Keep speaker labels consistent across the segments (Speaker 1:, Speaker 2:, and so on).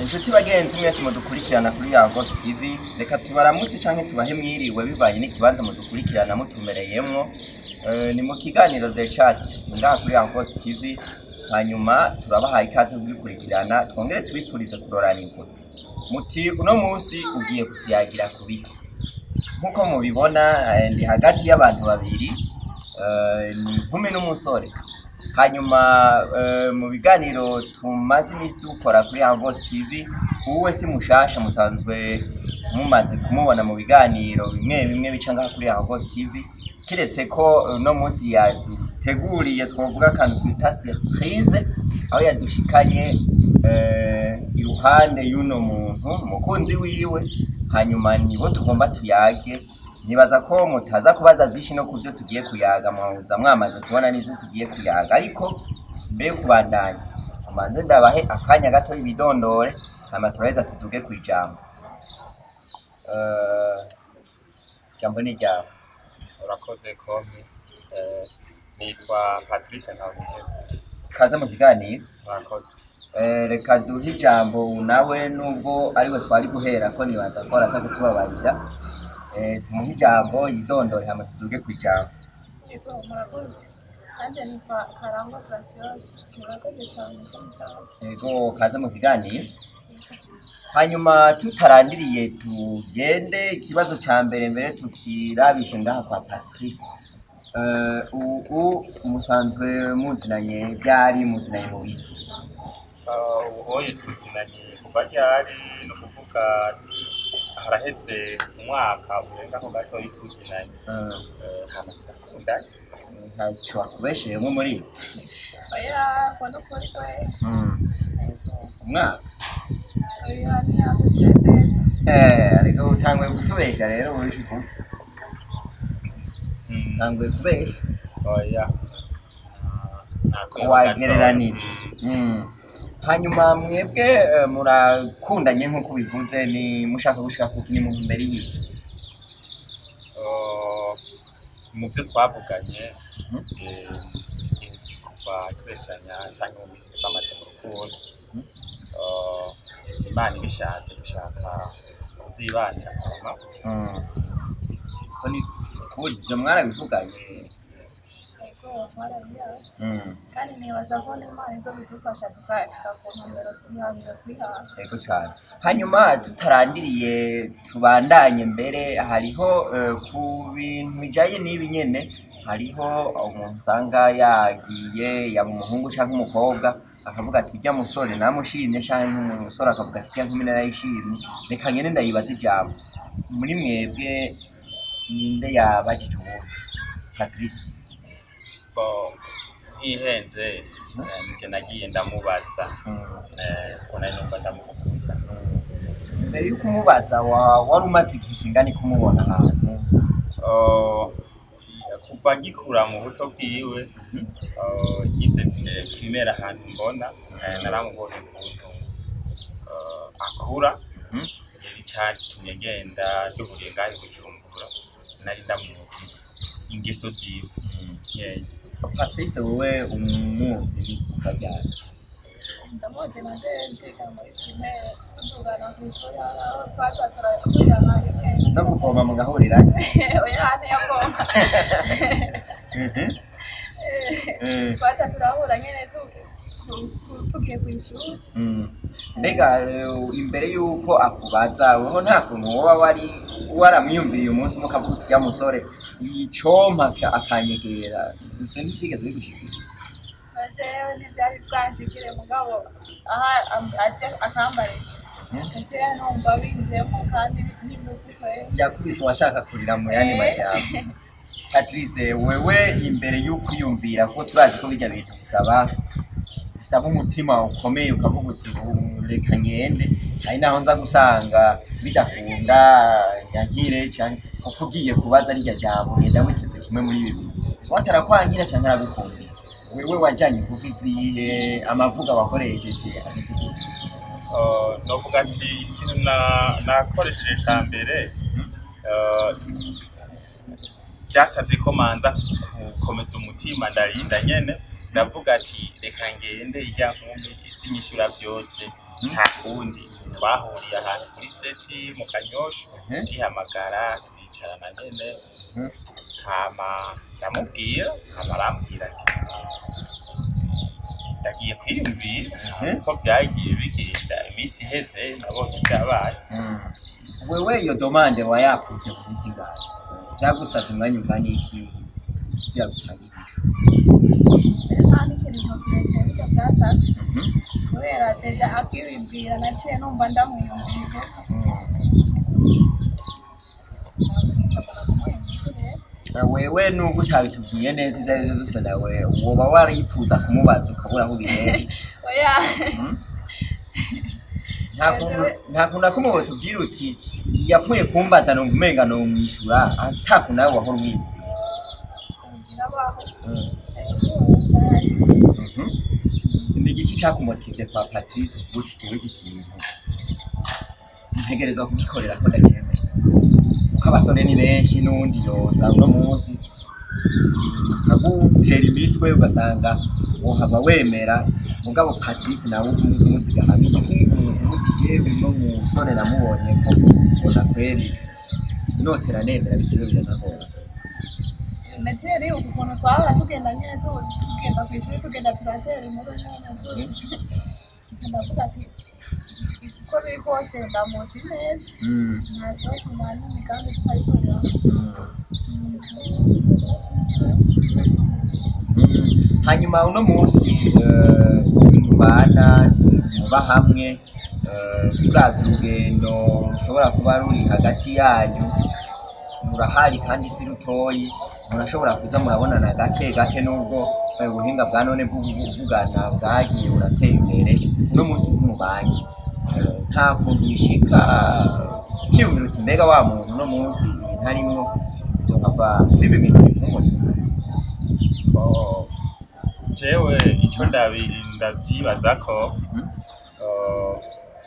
Speaker 1: Inshuti bagenzi mwese mudukurikirana kuri Yagos TV, reka tubaramutse canke tubahe mwiriwe bivanye n'ikibanza mudukurikirana mutumereyemwo. Ni mu kiganiro The Chat ngaha kuri Yagos TV, hanyuma turabahaye ikaze kugikurikirana, twongere tubipfurize kuroranirwa. Muti uno munsi ugiye kutuyagira ku biki? Nk'uko mubibona, ndi hagati y'abantu babiri, ni inkumi n'umusore. Hanyuma mu biganiro tumaze iminsi dukora kuri Havos TV, uwe si mushasha, musanzwe mumaze kumubona mu biganiro bimwe bimwe bica ngaha kuri Havos TV, kiretse ko uno munsi yaduteguriye twovuga akantu twita surprise, aho yadushikanye iruhande y'uno muntu umukunzi wiwe, hanyuma nibo tugomba tuyage. Nibaza ko mutaza kubaza vyinshi no kuvyo tugiye kuyaga, mwaza mwamaze kubona n'ivyo tugiye kuyaga. Ariko mbere yo kubandanya, tubanze ndabahe akanya gato ibidondore, hama turaheza tuduge kw'ijambo. Ijambo ni ryawe.
Speaker 2: Urakoze komi. Nitwa Patrice Ntawugeze.
Speaker 1: Kaze mu kiganiro.
Speaker 2: Murakoze.
Speaker 1: Reka duhe ijambo nawe, nubwo ariwe twari guhera ko nibaza ko araza kutubabarira. Tumuhe ijambo yidondore, hama tuduge kw'ijambo.
Speaker 3: Yego, murakoze. Nanjye nitwa Karangwa Graciose. Murakoze cyane ko mutazi.
Speaker 1: Ego, kaze mu kiganiro. Hanyuma tutarandiriye tugende ikibazo ca mbere mbere tukirabishe ngaha kwa Patrice. Ubu musanzwe muzinanye ryari, muzinanye mu biki?
Speaker 2: Ubu tuzinanye kuva ryari, ni ukuvuga haraheze umwaka urengaho gatoyi tuzinanye. Hama turakundanye.
Speaker 1: Ntaco wakubesheyemwo muri ivyo?
Speaker 3: Oya, ko nukuri kwe. Yego.
Speaker 1: Umwaka?
Speaker 3: Oya, ntiyakubwiye neza.
Speaker 1: Ariko utanguye kutubesha rero, uri utanguye kubesha.
Speaker 2: Oya.
Speaker 1: Wagereranije. Hanyuma mwebwe murakundanye nk'uko bivuze, ni mushaka gushika kuki, ni mu ntumbero iyihe?
Speaker 2: Mu byo twavuganye, kuva tureshanya cyangwa mu minsi twamaze mu rukundo, Imana ibishatse dushaka kuzibanira kama.
Speaker 1: Ko ni kuri ivyo mwarabivuganye?
Speaker 3: Yego, twarabiyaze. Kandi nibaza ko n'Imana izobidufasha tukashika ku ntumbero twihangiro twihaye.
Speaker 1: Yego cane. Hanyuma tutarandiriye tubandanye mbere, hariho ku bintu bijanye n'ibi nyene, hariho umuntu usanga yagiye, yaba umuhungu canke umukobwa, akavuga ati rya musore namushimye, canke umusore akavuga ati rya nkumi narayishimye, reka ngende ndayibaza ijambo. Muri mwebwe ninde yabajije uwundi? Patrice.
Speaker 2: Bo ntihenze, nije nagiye ndamubaza, ko nari numva ndamukunda.
Speaker 1: Mbere yuko umubaza, wari umaze igihe kingana iki kumubona ahantu?
Speaker 2: Kuva ngikura mu buto bwiwe, yize primaire ahantu mbona, naramubonye ukuntu akura. Yari icatumye ngenda duhuriye ngaho i Bujumbura, nari ndamuzi ingeso ziwe. Yeah.
Speaker 1: Patrice, wowe umuzi kuva ryari?
Speaker 3: Ndamuzi nanje nciga muri primaire, tudugana kw'ishuri, aho twaza turahurirana rimwe.
Speaker 1: No kuvoma mugahurira?
Speaker 3: Oya, ntiyavoma. Twaza turahura nyene tugiye kw'ishuri.
Speaker 1: Mbega imbere yuko akubaza, weho nta kuntu woba wari waramwiyumviriye umunsi umwe ukavuga uti ya musore icompa akanyegera? Ivyo ntivyigeze bigushikira?
Speaker 3: Jewe ntivyari bwanshikire, mugabo aha aje akambarira, jewe numva binjemo kandi n'inguvu kwe.
Speaker 1: Yakubise uwashaka kurira mu yandi majambo. Patrice, wewe imbere y'ukwiyumvira, kuko turazi ko bijya bintu bisaba umutima ukomeye, ukavuga uti "Ubu reka ngende, hari naho nza gusanga bidakunda nyankire", canke kuko ugiye kubaza rirya jambo, ngenda witeze kimwe muri ibi bintu, soit arakwangira canke aragukundira. Wewe wajanye inguvu izihe, amavuga wakoresheje ameze gute?
Speaker 2: Novuga ati ikintu nakoresheje ca mbere, byasabye ko manza gukomeza umutima, ndarinda nyene, ndavuga ati reka ngende, irya nkumi izinyishura byose, nta kundi. Twahuriye ahantu kuri seti mu Kanyosha, ndihamagara turicarana nyene, hama ndamubwira, hama arambwira ati ndagiye kwiyumvira. Uko vyagiye bigenda iminsi iheze, nabonye vyabaye.
Speaker 1: Wewe iyo demande wayakuvye mu minsi ingahe? Vyagusavye umwanya ungana iki kugira ngo utange inyishu?
Speaker 3: Nta n'ikintu kirekire bijya byashatse, kubera déjà akibibwira naciye numva ndamwiyumvise, nshobora kumuha inyishu rero.
Speaker 1: Wewe nubwo utabitubwiye neza ibyo ari byo byose, nawe woba waripfuza kumubaza ukabura aho ubihereye?
Speaker 3: Oya.
Speaker 1: Nta kuntu, nta kuntu na kumwe wotubwira uti yapfuye kumbaza numva umenga nomwishura, ata kuntu nawe wahora umwibwira?
Speaker 3: Birabaho. Ego, byarashitse.
Speaker 1: Ni igiki cakumotivye kwa Patrice uvuga uti jewe iki kintu ntegerezwa kugikorera ko ndavyemeye, kuko abasore ni benshi, n'uwundi yoza uno munsi akagutera imitwe ugasanga wohava wemera, mugabo Patrice nawe umuziga hamwe igiki uti jewe uno musore namubonye ko mbona kweri notera nemera bikiriwe biranahora?
Speaker 3: Naciye nibuka ukuntu twahora tugenda nyene, tugenda kw'ishuri, tugenda turatera inkuru nyene, nca ndavuga ati uko biri kose ndamuzi neza, ntacyo tumana imigambi tutayikorera.
Speaker 1: Hanyuma uno munsi mubana muba hamwe, turavye urugendo rushobora kuba ruri hagati yanyu, murahari kandi si rutoyi, murashobora kuza murabonana gake gake, nubwo ubuhinga bwa none bwo kuvugana bwagiye buratera imbere. Uno munsi ntimubanye, nta kuntu bishika ukiyumvira uti mbega wa muntu uno munsi ibintu arimwo bizohava biba ibintu bimpumuriza?
Speaker 2: Oh, jewe ico ndavyibaza ko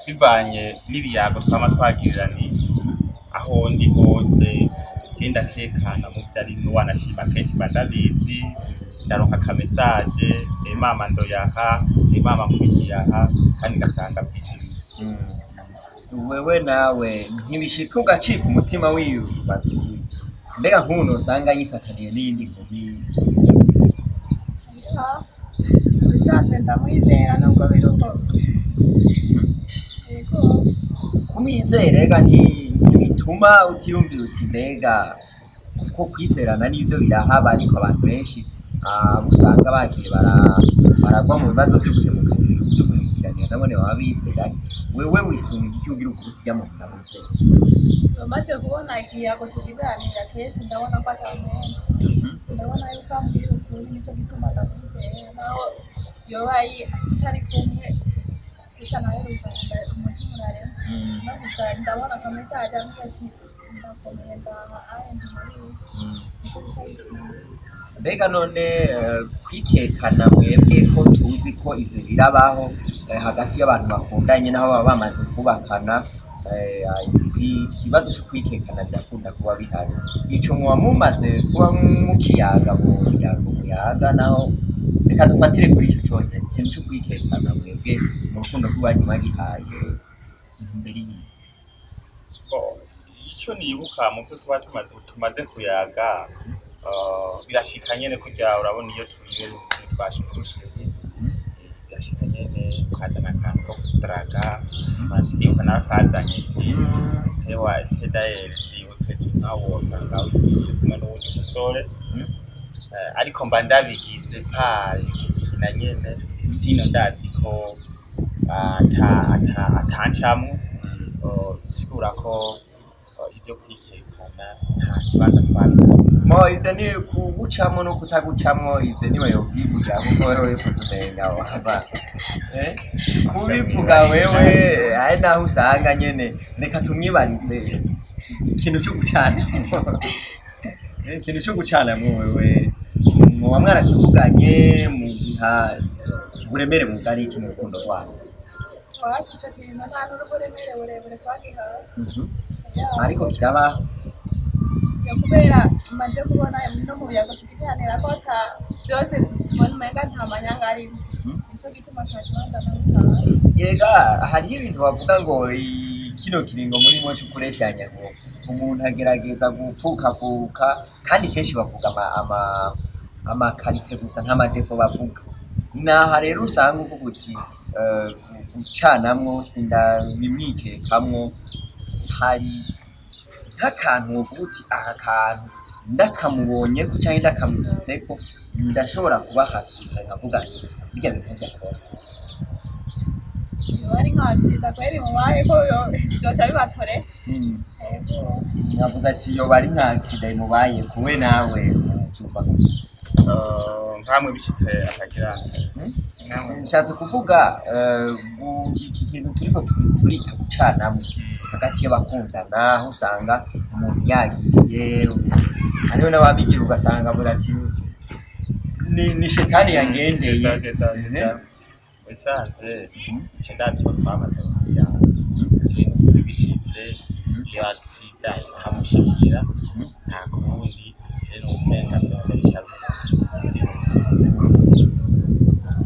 Speaker 2: bivanye n'ibiyago twama twagiriraniye, aho ndi hose je ndatekana mu vyo arimwo, wanashima kenshi mba ndabizi, ndaronka aka message: "E mama, ndoyaha, e mama, nkurikiyaha", kandi ngasanga vyishimiye.
Speaker 1: Wewe nawe ntibishika ugacika umutima wibaza uti mbega nk'ubu usanga yifataniye n'iyindi nkumi?
Speaker 3: Ubisanzwe ndamwizera nubwo biri uko, yego.
Speaker 1: Kumwizera ega ntibituma utiyumvira uti mbega, kuko kwizerana n'ivyo birahaba, ariko abantu benshi usanga bagiye baragwa mu bibazo vyo guhemukanira, vyo guhemukiranira, nabone baba bizeranye. Wewe wisunga iki ugira uvuga uti ujya muntu ndamwizera?
Speaker 3: Bamaze kubona ikiyago tugiganira kenshi, ndabona ko atamwenda, ndabona yuko ambwira ukuri, nico gituma ndamwizera, naho yoba tutari kumwe, tutanaherukana, umutima urarema no gusa ndabona aka message ambwira ati ndakomeye, ndaha aye ndi muri ibi, nico gica gituma.
Speaker 1: Mbega none kwikekana mwebwe, ko tuzi ko ivyo birabaho hagati y'abantu bakundanye naho baba bamaze kubakana, ikibazo co kwikekana birakunda kuba bihari, ico muba mumaze kuba mukiyaga mu muyaga muyaga? Naho reka dufatire kuri ico conyene, ikintu co kwikekana mwebwe mu rukundo rw'iwanyu mwagihaye intumbero iyihe?
Speaker 2: Bon, ico nibuka mu vyo tuba tumaze kuyaga, birashika nyene kurya urabona iyo turiye twashifushe, birashika nyene ukazana akantu ko kudaraga. Ndibuka narakazanye ati tewa tedayeri, ndibutse ati nkawe wosanga uri kumwe n'uwundi musore. Ariko mba ndabigize paye gukina nyene, sino ndazi ko atancamwo. Bisigura ko ivyo kwikekana nta kibanza twabihaye.
Speaker 1: Mo ivyo ni kugucamwo no kutagucamwo, ivyo niwe yovyivugira, kuko wewe wifuza umenga waba kubivuga wewe ari naho usanga nyene. Reka tumwibarize ikintu cyo gucanamwo. Ikintu cyo gucanamwo, wewe muba mwarakivuganye, mugiha uburemere bungana iki mu rukundo rwanyu?
Speaker 3: Wacu ico kintu nta n'uburemere burebure twagihawe.
Speaker 1: Ariko kirabaho?
Speaker 3: Ya, kubera maze kubona no mu biyago tukiganira ko ata byose mbona umenga nta manyanga arimo. Nico gituma ata kibanza namutaye.
Speaker 1: Yega hariho ibintu bavuga ngo kino kiringo murimo co kureshanya, ngo umuntu agerageza gupfukafuka, kandi kenshi bavuga ama qualités gusa, nta ma défauts bavuga. Naha rero usanga uvuga uti gucanamwo sindabimwikekamwo. Hari nk'akantu wovuga uti aka kantu ndakamubonyeko canke ndakamwibitseko, ndashobora kubahasura nkavuga nti birya bintu vyakora?
Speaker 3: Yoba ari nka accident kweri mubaye ko vyoca bibatore. Yego.
Speaker 1: Navuze ati yoba ari nka accident imubaye kuwe, nawe uvyumva gute?
Speaker 2: Nkamwe bishitse akagira nkamwe.
Speaker 1: Nshatse kuvuga iki kintu turiko turita gucanamwo hagati y'abakundana, aho usanga umuntu yagiye, hariho n'ababigira ugasanga avuga ati ni shetani yangendeye.
Speaker 2: Geza, geza. Bisanzwe icyo ndazi ko twamaze kugira ikintu kuri bishitse iyo accident ikamushikira, nta kundi je numenga vyoba bica.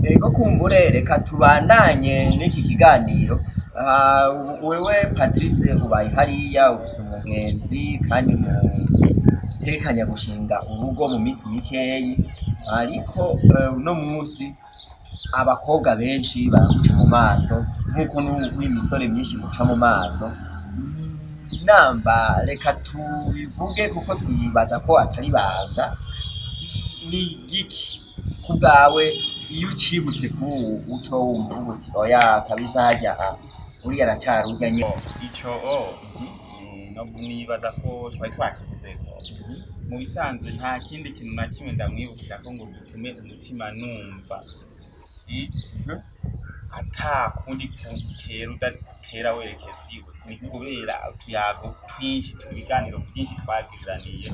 Speaker 1: Ego, kumbure reka tubandanye n'iki kiganiro. Ah, wewe Patrice ubaye hariya ufise umugenzi kandi mutekanya gushinga urugo mu minsi mikeyi, ariko uno munsi abakobwa benshi baraguca mu maso nk'uko n'imisore myinshi muca mu maso. Namba reka tubivuge kuko twibaza ko atari banga, ni giki ku bwawe iyo ucibutse k'ubu uco wumva uvuga uti oya kabisa, harya uriya aracari urya nyene?
Speaker 2: Ico no nibaza ko twari twakivuzeko. Mu bisanzwe nta kindi kintu na kimwe ndamwibukira ko ngo gitume umutima numva ata kundi kuntu utera udatera werekeza iwe, ni kubera utuyago twinshi, ibiganiro vyinshi twagiriraniye,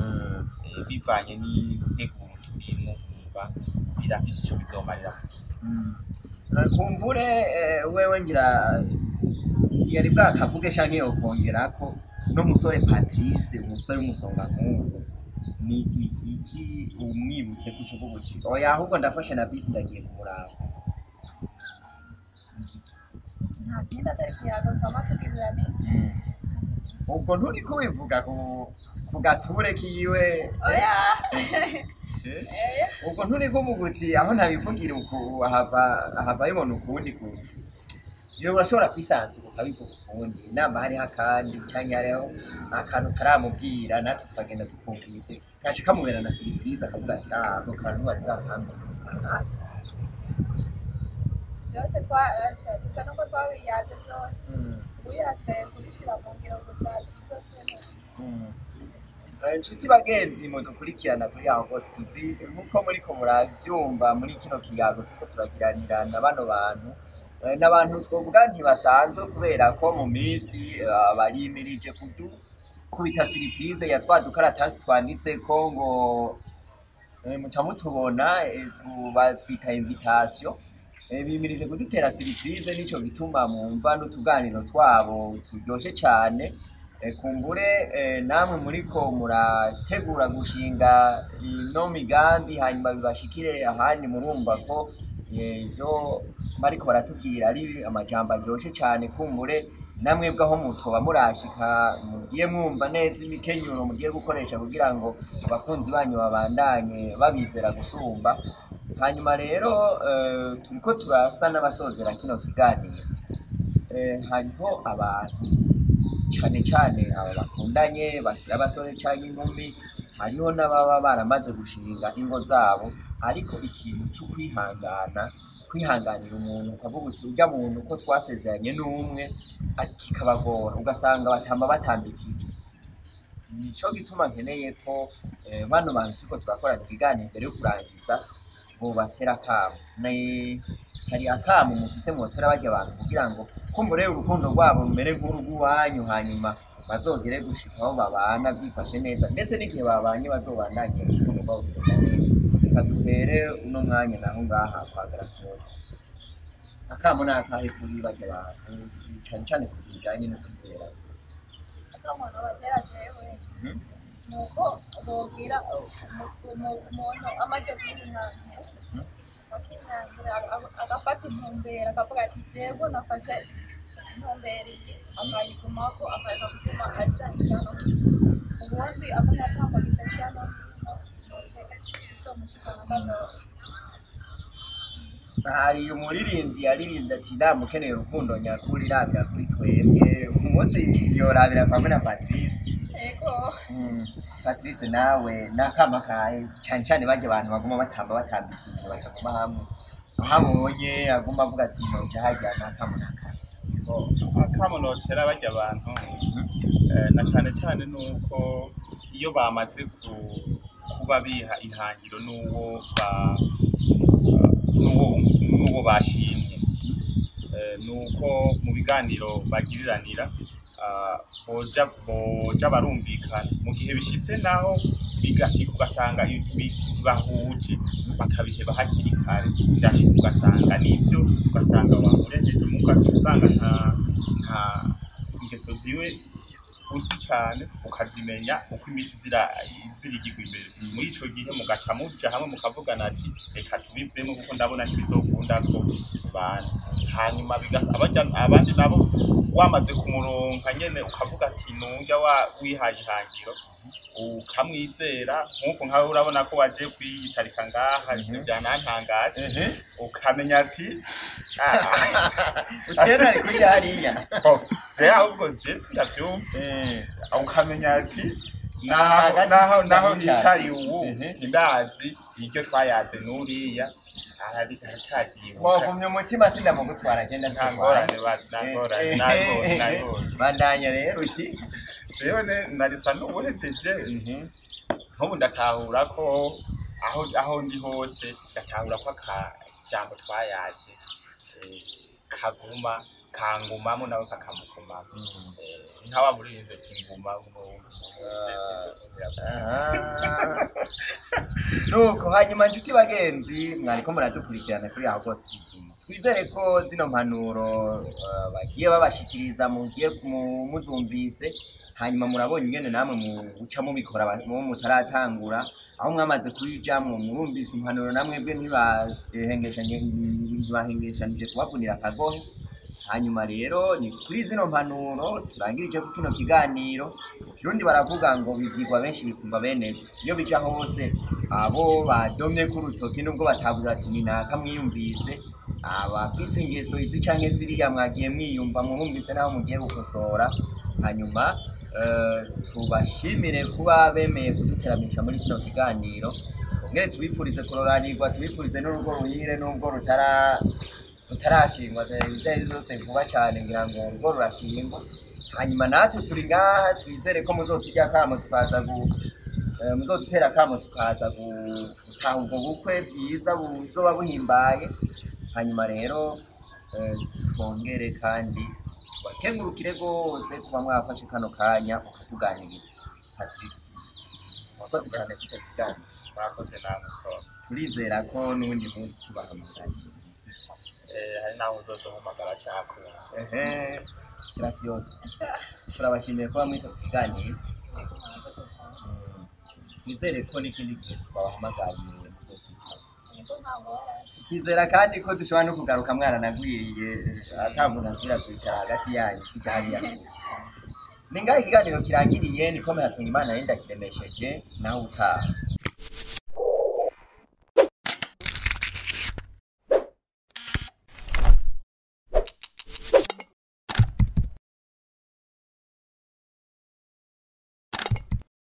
Speaker 2: bivanye n'integuro turimwo, nkumva birafise ico bizomarira mu buzima.
Speaker 1: Kumbure wewe ngira yari bwakavuge canke yokongerako n'umusore Patrice, umusore w'umusonga nk'uwo, ni iki umwibutse ko uca uvuga uti oya, ahubwo ndafashe na bisi ndagiye kumuraba?
Speaker 3: Nta kindi atari kuyaga twama tugiriraniye.
Speaker 1: Ubwo nturi kubivuga ku gatsure kiwe?
Speaker 3: Oya.
Speaker 1: Eh?
Speaker 3: Eh.
Speaker 1: Ubwo nturi kuvuga uti aho ntabivugira uku ahava abibona ukundi kuntu? Iyo urashobora kwisanzura ukabivuga ukundi, inama hariho akandi canke hariho akantu karamubwira, natwe tukagenda tukumvise kaca kamubera na surprise, akavuga ati ah, ako kantu bari bwakambwira.
Speaker 3: Byose dusa nuko twabiyaze byose, ubu hasigaye kubishyira mu ngiro gusa ibyo twemeye.
Speaker 1: Inshuti bagenzi mudukurikirana kuri Argos TV, nk'uko muriko muravyumva muri kino kiyago turiko turagiranira na bano bantu, n'abantu twovuga ntibasanzwe kubera ko mu minsi barimirije kudukubita surprise ya twa dukaratasi twanditseko ngo muca mutubona, tuba twita invitation. Bimirije kudutera surprise, nico gituma mwumva n'utuganiro twabo turyoshe cane. Kumbure namwe muriko murategura gushinga ino migambi hanyuma bibashikire ahandi, murumva ko ivyo bariko baratubwira ari amajambo aryoshe cane. Kumbure namwe bwaho mutoba murashika, mugiye mwumva neza imikenyuro mugiye gukoresha kugira ngo abakunzi banyu babandanye babizera gusumba. Hanyuma rero turiko turasa n'abasozera kino kiganiro. Hariho abantu cane cane aba bakundanye bakiri abasore canke inkumi, hariho n'ababa baramaze gushinga ingo zabo, ariko ikintu co kwihangana, kwihanganira umuntu ukavuga uti urya muntu ko twasezeranye n'umwe, kikabagora, ugasanga batamba batambikije. Nico gituma nkeneye ko bano bantu turiko turakorana ikiganiro, imbere yo kurangiza bobatera akamo. Hari akamo mufise mwotera barya abantu kugira ngo kumbure urukundo rwabo rumere nk'urw'iwanyu, hanyuma bazogere gushika aho babana vyifashe neza, ndetse n'igihe babanye bazobandanye urukundo rwabo rugenda neza? Reka duhere uno mwanya naho ngaha kwa Graciose. Akamo ni akahe kuri barya bantu, cane cane ku bijanye no kwizera?
Speaker 3: Akamwana batera jewe. Nuko bogira umuntu amaze kwihangira, akihangira, agafata intumbero, akavuga ati jewe nafashe intumbero iyi, akayigumako, akareka kuguma aja hirya no hino. Ubundi aguma atambagiza hirya no hino, bizomushikana kazoza.
Speaker 1: Hari umuririmbyi yaririmbye ati namukeneye urukundo nyakuri rabira kuri twebwe, umunsi yorabira kwamwe na Patrice.
Speaker 3: Ego.
Speaker 1: Patrice, nawe nakama kawe, cyane cyane barya abantu baguma batamba batambikije, bakaguma hamwe, aho abonye aguma avuga ati noja harya, nakamo nakama.
Speaker 2: Akamo notera barya abantu, na cane cane nuko iyo bamaze kuba biha ihangiro n'uwo ba n'uwo bashimye, nuko mu biganiro bagiriranira, boja barumvikana. Mu gihe bishitse naho bigashika ugasanga bahuje, bakabiheba hakiri kare. Birashika ugasanga nivyo, ugasanga wamurengeje, mugaca usanga nta ingeso ziwe uzi cane, ukazimenya uko iminsi zirigirwa imbere. Muri ico gihe mugaca muja hamwe mukavugana ati reka tubivemo, kuko ndabona ntibizokunda ko tubana. Hanyuma bigasa abandi nabo wamaze kumuronka nyene, ukavuga ati nurya wa wihaye ihangiro, ukamwizera. Nk'uko nkawe urabona ko waje kwiyicarika ngaha, ivyo vyanantangaje, ukamenya ati
Speaker 1: Utera ari kuja hariya.
Speaker 2: Oh, je ahubwo je sindavyumva. Ukamenya ati naho
Speaker 1: Hagati
Speaker 2: naho
Speaker 1: sindahicara.
Speaker 2: nicaye ubu, ntindazi iryo twayaze n'uriya aracyagiye.
Speaker 1: Wagumye umutima, sindamugutwara, genda.
Speaker 2: Nta ngorane bazi, nta ngorane, nta ngorane, nta ngorane.
Speaker 1: Bandanya rero uki.
Speaker 2: Jewe narisa n'ubuhejeje. Nk'ubu ndatahura ko aho ndi hose ndatahura ko akajambo twayaze, kaguma kangumamo, nawe kakamugumamo. Nka wa muririmbyi ati ngumamo.
Speaker 1: Ah. Nuko hanyuma, nshuti bagenzi mwariko muradukurikirana kuri August TV, twizere ko zino mpanuro bagiye babashikiriza mugiye muzumvise, hanyuma murabonye ingene namwe muca mubikora mu mutaratangura, aho mwamaze kubijamwo murumvise impanuro, namwe bwe ntibahengeshanije kubavunira akagohe. Hanyuma rero ni kuri zino mpanuro turangirije ku kino kiganiro. Mu Kirundi baravuga ngo bigirwa benshi bikumva bene vyo. Iyo bija hose, abo badomye ku rutoki, nubwo batavuze ati ni naka, mwiyumvise abafise ingeso izi canke ziriya, mwagiye mwiyumva, mwumvise naho mugiye gukosora. Hanyuma tubashimire kuba bemeye kuduteramisha muri kino kiganiro, twongere tubifurize kuroranirwa, tubifurize n'urugo ruhire nubwo rutarashingwa, ibyo ari byose vuba cyane ngira ngo urugo rurashingwa. Hanyuma natwe turi ngaha, twizere ko muzoturya akamo tukaza muzodutera akamo tukaza gutaha ubwo bukwe bwiza buzoba buhimbaye. Hanyuma rero twongere kandi tubakengurukire rwose kuba mwafashe kano kanya mukatuganiriza. Patrice, wakoze cyane kuri icyo kiganiro.
Speaker 2: Mwakoze namwe ko.
Speaker 1: Turizera ko n'ubundi munsi tubahamagaye.
Speaker 2: Hari naho uzoduhamagara cyakunze.
Speaker 1: Ehe, Graciose, turabashimiye kuba mwita ku kiganiro.
Speaker 3: Murakoze cyane.
Speaker 1: Twizere ko n'ikindi gihe twabahamagaye muzotwitaba.
Speaker 3: Yego, nta ngorane.
Speaker 1: Tukizera kandi ko dushobora no kugaruka mwaranagwiriye, ata muntu asubira kwicara hagati yanyu, tujya hariya. Ni ngaho ikiganiro kirangiriye, niko Hatunga Imana yenda kiremesheje, nawe utaha.